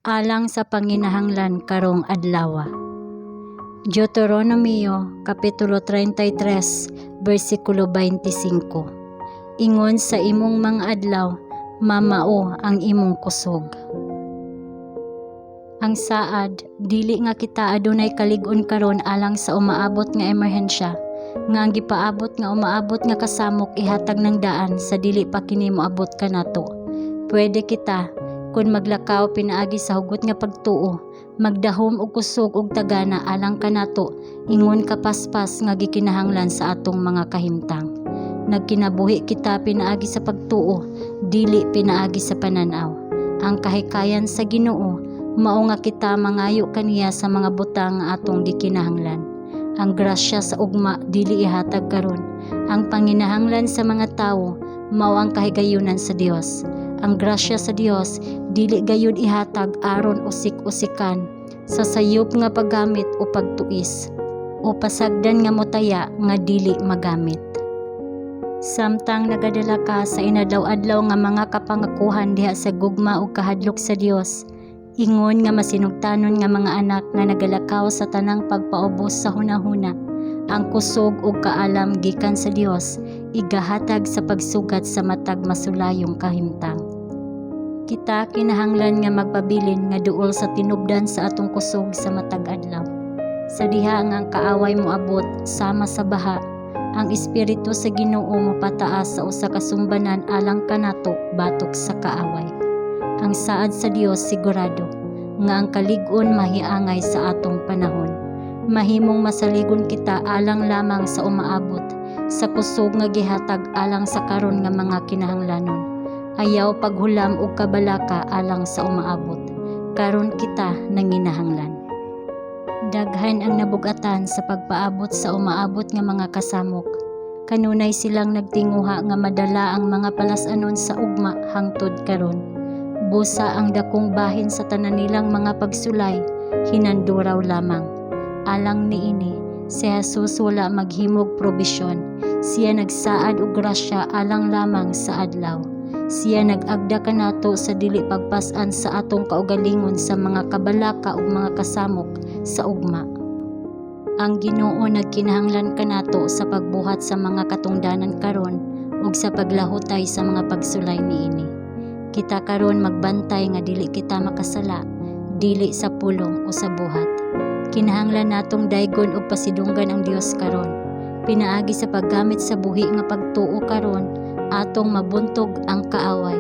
Alang sa panginahanglan karong adlawa. Deuteronomio kapitulo 33 bersikulo 25. Ingon sa imong mga adlaw, mamao ang imong kusog. Ang saad, dili nga kita adunay kalig-on karon alang sa umaabot nga emerhensya, nga ang gipaabot nga umaabot nga kasamok ihatag ng daan sa dili pa kini moabot kanato. Pwede kita, kun maglakaw pinaagi sa hugot nga pagtuo, magdahom og kusog ug tagana alang kanato ingon kapaspas nga gikinahanglan sa atong mga kahimtang. Nagkinabuhi kita pinaagi sa pagtuo, dili pinaagi sa pananaw. Ang kahikayan sa Ginoo mao nga kita mangayo kaniya sa mga butang nga atong gikinahanglan. Ang grasya sa ugma dili ihatag karon. Ang panginahanglan sa mga tawo mao ang kahigayunan sa Dios. Ang grasya sa Dios dili gayud ihatag aron usik-usikan sa sayop nga paggamit o pagtuis o pasagdan nga motaya nga dili magamit. Samtang nagadala ka sa inadlaw-adlaw nga mga kapangakuhan diha sa gugma ug kahadlok sa Dios, ingon nga masinugtanon nga mga anak nga nagalakaw sa tanang pagpaubos sa hunahuna, ang kusog ug kaalam gikan sa Dios igahatag sa pagsugat sa matag masulayong kahimtang. Kita kinahanglan nga magpabilin nga duol sa tinubdan sa atong kusog sa matag adlaw. Sa diha nga ang kaaway moabot sama sa baha, ang espiritu sa Ginoo mopataas sa usa ka sumbanan alang kanato batok sa kaaway. Ang saad sa Dios sigurado nga ang kalig-on mahiangay sa atong panahon. Mahimong masaligon kita alang lamang sa umaabot sa kusog nga gihatag alang sa karon nga mga kinahanglanon. Ayaw paghulam og kabalaka alang sa umaabot. Karon kita nanginahanglan. Daghan ang nabugatan sa pagpaabot sa umaabot nga mga kasamok. Kanunay silang nagtinguha nga madala ang mga palas-anon sa ugma hangtod karon. Busa ang dakong bahin sa tanan nilang mga pagsulay, hinanduraw lamang. Alang niini, si Jesus wala maghimog probisyon. Siya nagsaad og grasya alang lamang sa adlaw. Siya nag-agda kanato sa dili pagpas-an sa atong kaugalingon sa mga kabalaka ug mga kasamok sa ugma. Ang Ginoo nagkinahanglan kanato sa pagbuhat sa mga katungdanan karon ug sa paglahutay sa mga pagsulay niini. Kita karon magbantay nga dili kita makasala, dili sa pulong o sa buhat. Kinahanglan natong daygon ug pasidunggan ang Dios karon. Pinaagi sa paggamit sa buhi nga pagtuo karon, atong mabuntog ang kaaway.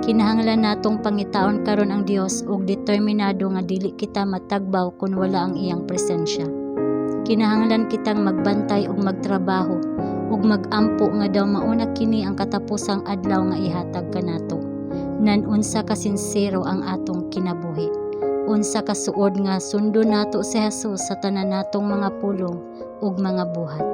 Kinahanglan natong pangitaon karon ang Dios ug determinado nga dili kita matagbaw kun wala ang iyang presensya. Kinahanglan kitang magbantay ug magtrabaho ug magampo nga daw mauna kini ang katapusang adlaw nga ihatag kanato. Nan unsa ka sinsero ang atong kinabuhi. Unsa ka suod nga sundon nato si Jesus sa tanan natong mga pulong ug mga buhat.